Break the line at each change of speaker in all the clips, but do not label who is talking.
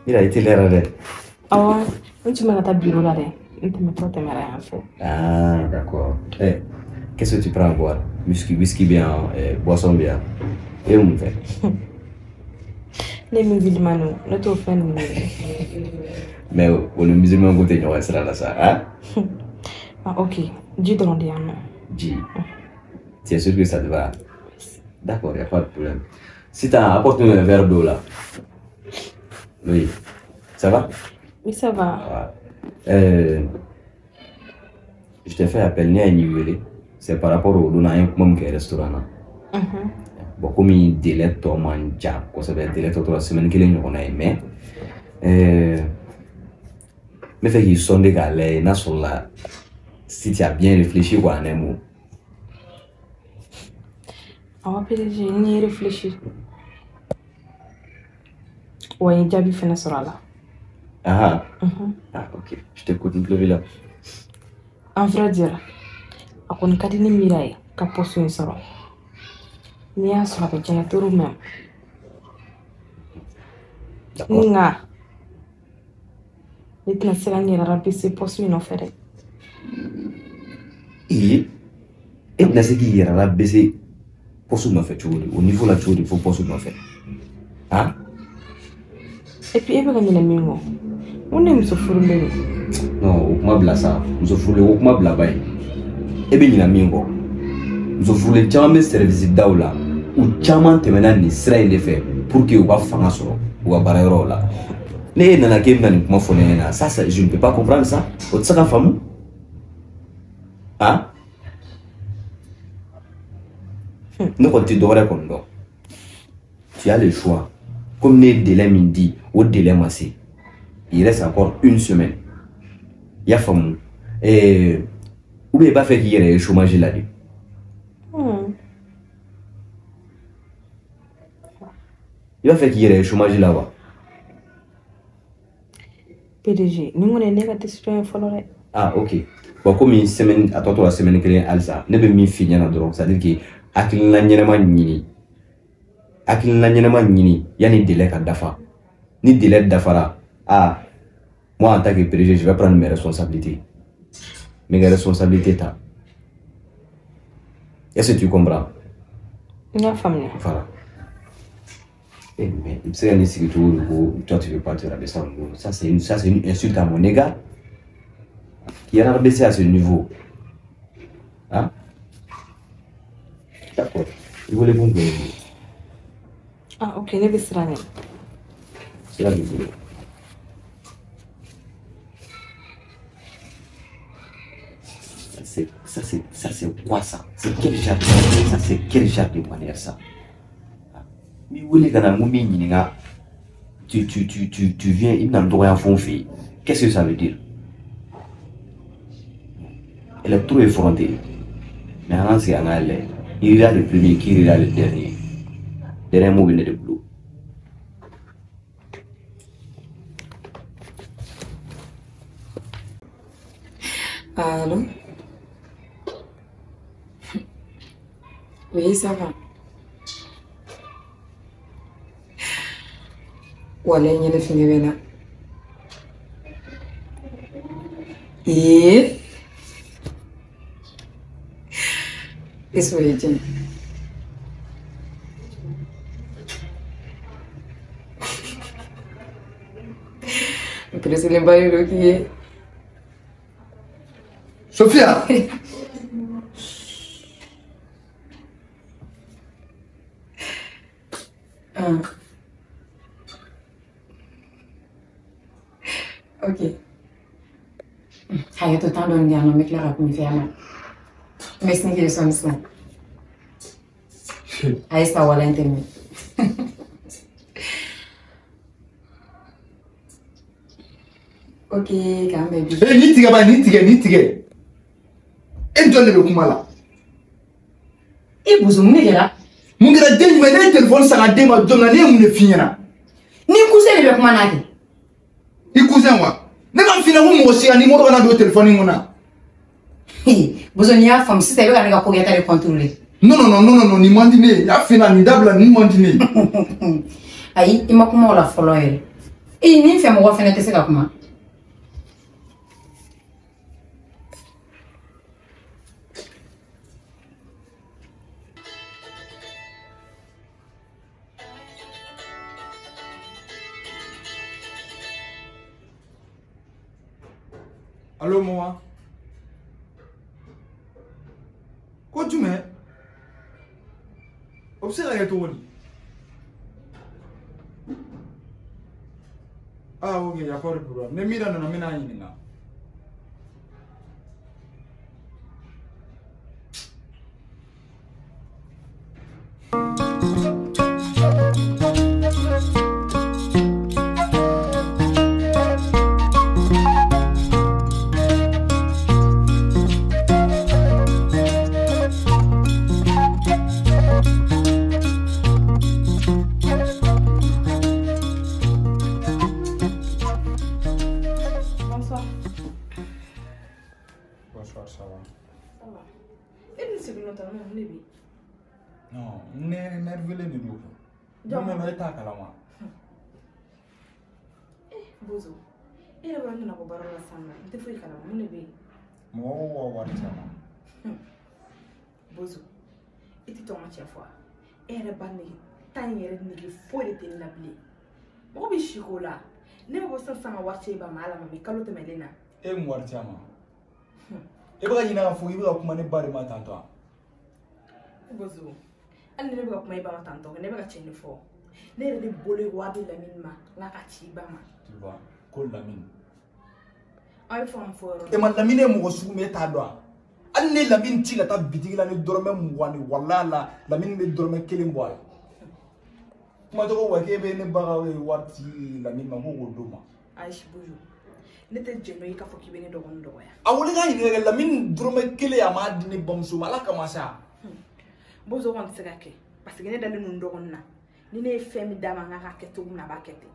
Mira, i teliyara dɛ.
Awɔ, n tun bɛ ka taa bureau la dɛ. N tɛmɛtɔ tɛmɛra yan fɛ.
Ah, d'accord. Eh, qu'est-ce que tu prends à boire? Whisky, whisky bien, boisson bien. E ye mun fɛ?
Ne musulman don, ne t'o fɛn ninnu ye.
Mais o ni musulman ko tɛ ɲɔgɔn sira la sa, hein?
Ah, ok. Ji dɔrɔn de yan nɔ.
Ji. Tu es sûr que ça te va? D'accord, il n'y a pas de problème. Si t'as, apporte-nous un verre d'eau là. Oui. Ça va?
Oui, ça va.
Ouais. Je t'ai fait appel, ni à wele. C'est par rapport au don an ye kuma min kɛ restaurant na. Bon, komi délai tɔ man jan kosɛbɛ, délai tɔ tora semaine kelen ɲɔgɔnna ye, mais n bɛ fɛ k'i sonder k'a lajɛ n'a sɔrɔ si tu as bien réfléchi quoi, en un mot.
Awɔ, PDG, n ye réfléchi. Wa n ye jaabi fɛnɛ sɔrɔ a la.
Ah, ah, ok. Je t'écoute, n tulo b'i la.
En vrai dire, a kɔni ka di ne Mira ye ka poste in sɔrɔ. N'i y'a sɔrɔ a bɛ diya n ye trop même.
D'accord.
Nka ne tɛna se ka n yɛrɛ rabaisser poste in nɔfɛ dɛ.
Ee, e tɛna se k'i yɛrɛ rabaisser poste nɔfɛ cogo di? O niveau la cogo di fo poste nɔfɛ? Han?
Et puis e bɛ ka ɲinɛ min kɔ, n ko ne muso furulen don.
Non, o kuma bila sa. Muso furulen ko kuma bila ba ye. E bɛ ɲinɛ min kɔ, muso furulen caman bɛ service daw la, u caman tɛmɛna nin sira in de fɛ pour que u ka fanga sɔrɔ u ka baarayɔrɔw la. Ne e nana k'e bɛna nin kuma fɔ ne ɲɛna, ça je ne peux pas comprendre ça. O tɛ se ka faamu. Han? Ne kɔni tɛ dɔwɛrɛ kɔni dɔn. Tu as le choix. Comme ne ye délai min di, o délai ma se. Il reste encore une semaine. I y'a faamu? Ou bien i b'a fɛ k'i yɛrɛ ye chômage la de? I b'a fɛ k'i yɛrɛ ye chômage la wa?
PDG, nin kɔni ye ne ka décision ye fɔlɔ dɛ.
Ah, ok. Bon, komi semaine a tɔ tora semaine kelen halisa, ne bɛ min f'i ɲɛna dɔrɔn, c'est à dire que hakilina ɲɛnama ɲini. Hakilina ɲɛnama ɲini yanni délai ka dafa. Ni délai dafara, ah, moi en tant que PDG, je vais prendre mes responsabilités. Mes responsabilités ta. Est-ce que tu comprends?
N y'a faamuya.
Voilà. Eh, mais i bɛ se ka nin sigi cogo di ko toi tu veux pas te rabaisser en gros. Ça c'est une insulte à mon égard. Qui a rabaissé à ce niveau. Hein? D'accord. Il voulait bon que
Ah, ok, ne bɛ siran ɲɛ.
sira b'i bolo. Ça c'est quoi ça? C'est quel genre de, ça c'est quel genre de manière ça? Ni wele ka na n ko n b'i ɲininka, tu viens, i bɛna n dɔgɔya fo n fɛ yen. Qu'est-ce que ça veut dire? Elle est trop effrontée. Mais an k'an sigi an k'a lajɛ. Il rira le premier, qui rira le dernier. Dernier mot bɛ ne de bolo.
Allô? Oui, ça va. Walayi ɲɛnɛ fiɲɛ bɛ na. Ee, est-ce que o ye tiɲɛ? N pereselenba de don k'i ye.
Sophia!
Ah. Ok. Hakɛto tan dɔɔni di yan nɔ, n bɛ tila ka kuma i fɛ yan nɔ. N bɛ sin k'i sɔn sisan. Ayi sa wala n tɛ mɛn. Ok, k'an bɛn bi.
Eh, nin tigɛ ba, nin tigɛ, nin tigɛ. E ni jɔn de bɛ kuma la?
I bozo, mun de kɛra?
Mun kɛra den jumɛn? Ne ye téléphone san ka d'e ma don min na, ne ye mun de f'i ɲɛna?
Ni cousin de bɛ kuma n'a kɛ.
I cousin wa? Ne m'a f'i ɲɛna ko mɔgɔ si ka numéro kana don téléphone in kɔnɔ.
Bozo, n'i y'a faamu sisan, i bɛ ka ne ka ko kɛta de contrôler.
Non, non, non, non, non, nin man di ne ye. N y'a f'i ɲɛna, nin dabila, nin man di ne ye.
Ayi, i ma kuma o la fɔlɔ yɛrɛ. Ee ni n fɛ mɔgɔ fɛnɛ tɛ se ka kuma.
Allô, moi. Ko jumɛn? O bɛ se ka kɛ cogo di? Ah, ok, y a pas de problème. Ne Mira nana n bɛna a ɲininka.
Bonsoir.
Bonsoir, ça va?
Ça va. E dun sigilen don tan mun de bɛ yen?
Non, ne nervelen de don.
Jɔn?
Mun bɛ e t'a kalama.
Bozo, e yɛrɛ bɔra ne na bɔ baara la sisan nɔ, n tɛ foyi kalama, mun de bɛ yen?
Mɔgɔw ka wari caman.
Bozo, i tɛ tɔgɔ cɛ fɔ wa? E yɛrɛ ba nege tan in yɛrɛ nege foyi de tɛ ne la bilen. Mɔgɔ bɛ si k'o la. Ne bɛ bɔ sisan ka wari ci e ba ma ala ma mɛ kalo tɛmɛnen na.
E ye mun wari caman? E bɛ ka ɲinɛ k'a fɔ i bɛ ka kuma ne ba de ma tantɔ wa?
Bozo, hali ni ne bɛ ka kuma e ba ma tantɔ, ne bɛ ka tiɲɛ de fɔ. Ne yɛrɛ de bolo ye wari di Lamini ma, n k'a ka ci i ba ma.
Tu vois, ko Lamini.
Aw ye fɛn min fɔ yɔrɔ
E ma Lamini ye mɔgɔ sugu min ye e t'a dɔn wa? Hali ne Lamini ci ka taa bitigi la ni dɔrɔmɛ 20 de walahi la Lamini bɛ dɔrɔmɛ 1 bɔ a la. Kuma tɔgɔ wa k'e bɛ ne ba ka wari ci Lamini ma ko k'o d'o ma.
Ayi Bozo, ne tɛ jɛn n'o ye k'a fɔ k'i bɛ ne dɔgɔnin dɔgɔya.
A wele k'a ɲininka kɛ Lamini dɔrɔmɛ 1 a m'a di ne bamuso ma ala kama sa.
Bozo kɔni tɛ se ka kɛ parce que ne dalen don n dɔgɔnin na. Ni ne ye fɛn min d'a ma n k'a ka kɛ cogo min na a b'a kɛ ten.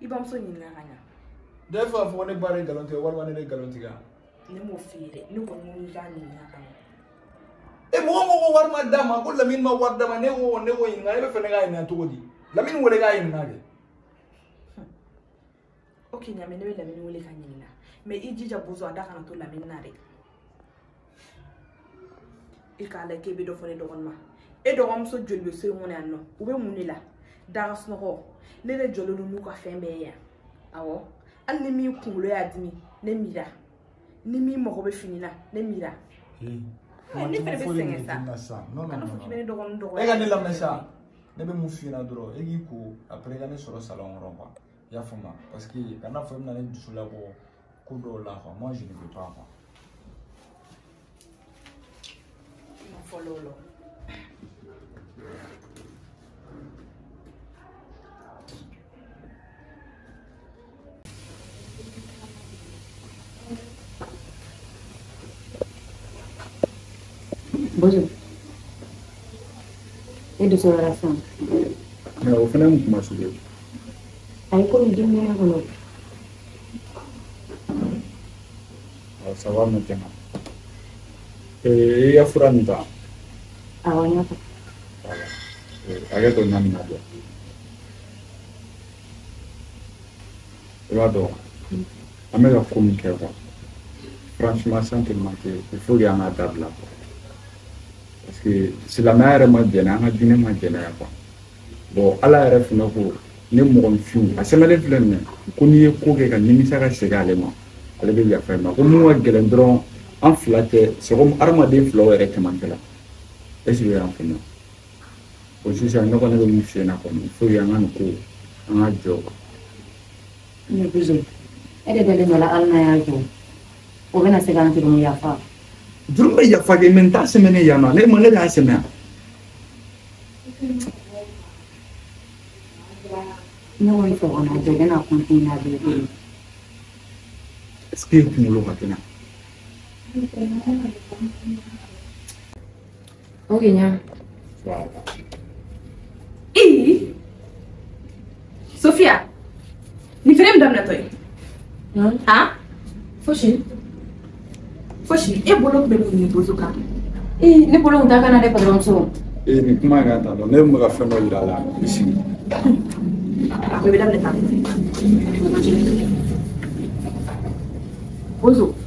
I bamuso ɲininka ka ɲa.
Dɔ e fɛ k'a fɔ ko ne ba de ye nkalon tigɛ walima ne de ye nkalon tigɛ wa?
Ne m'o f'i ye dɛ, ne kɔni ko k'i k'a ɲininka ka ɲa.
E mɔgɔ mɔgɔ ko wari ma d'a ma ko Lamini ma wari d'a ma ne ko ne ko ɲininka e bɛ fɛ ne k'a ɲininka cogo di? Lamini wele k'a ɲininka kɛ.
Ok ɲamɛ, ne bɛ Lamini wele ka ɲininka mais i jija Bozo a da kana to Lamini na dɛ. I k'a lajɛ k'e bɛ dɔ fɔ ne dɔgɔnin ma. E dɔgɔmuso joli bɛ so in kɔnɔ yan nɔ? U bɛ mun de la? Daga sunɔgɔ. Ne de jɔlen don n'u ka fɛn bɛɛ ye yan. Awɔ. Hali ni min kunkolo y'a dimi, ne Mira. Ni min mago bɛ fini na, ne Mira. Ne fɛnɛ bɛ sɛgɛn sa.
Non, non,
Kana fɔ k'i bɛ ne dɔgɔnin dɔgɔya.
E ka ne lamɛn sa. Ne bɛ mun f'i ɲɛna dɔrɔn, e k'i ko après i ka ne sɔrɔ salon kɔnɔ quoi. I y'a faamu parce que kana fɔ e bɛna ne dusu labɔ ko dɔw la quoi. Moi je ne veux pas quoi.
Fɔlɔ o la.
Bozo, e dusu wɛrɛ sisan.
Mais o fana ye mun kuma sugu ye?
Ayi komi denmisɛnya kɔnɔ.
Ça va maintenant. I ka fura nin ta.
Awɔ n y'a ta.
Voilà. Hakɛ to naani ma bɔ. I b'a dɔn an bɛ ka ko min kɛ quoi. Franchement sans te mentir, il faut que an ka dabila quoi. Parce que silamɛya yɛrɛ ma jɛnɛ, an ka diinɛ ma jɛnɛ quoi. Bon ala yɛrɛ fana ko ne mɔgɔninfinw a sɛbɛnlen filɛ nin ye ko n'i ye ko kɛ ka nimisa ka segin ale ma ale bɛ yafa i ma ko mun ka gɛlɛn dɔrɔn an fila tɛ c'est comme hadamaden filaw yɛrɛ cɛmancɛ la est ce que y'an faamuya o sisan ne kɔni bɛ mun f'i ɲɛna kɔni il faut que an ka nin ko an ka jɔ quoi.
Ne Bozo, e de dalen don la hali n'a y'a jɔ o bɛna se k'an jurumu yafa.
Juru bɛ yafa kɛ mais n t'a sɛmɛ yan nɔ ne ma ne de y'a sɛmɛ yan.
Ne ko i fɛ kɔni a jɔ i bɛna continuer n'a bɛɛ ye.
Est ce que e kunkolo ka kɛnɛ?
Ok ɲa.
Voilà.
Ii! Sofia, nin fɛnɛ min daminɛtɔ ye? Han?
Fosi.
Fosi, e bolo tun bɛ mun ni Bozo kan?
Ee ne bolo kun t'a kan na dɛ patɔrɔnmuso.
Ee nin kuma in ka tan dɔn ne tun bɛ ka fɛn dɔ yira a la i sigi.
A bɛɛ bɛ daminɛ tan. Bozo.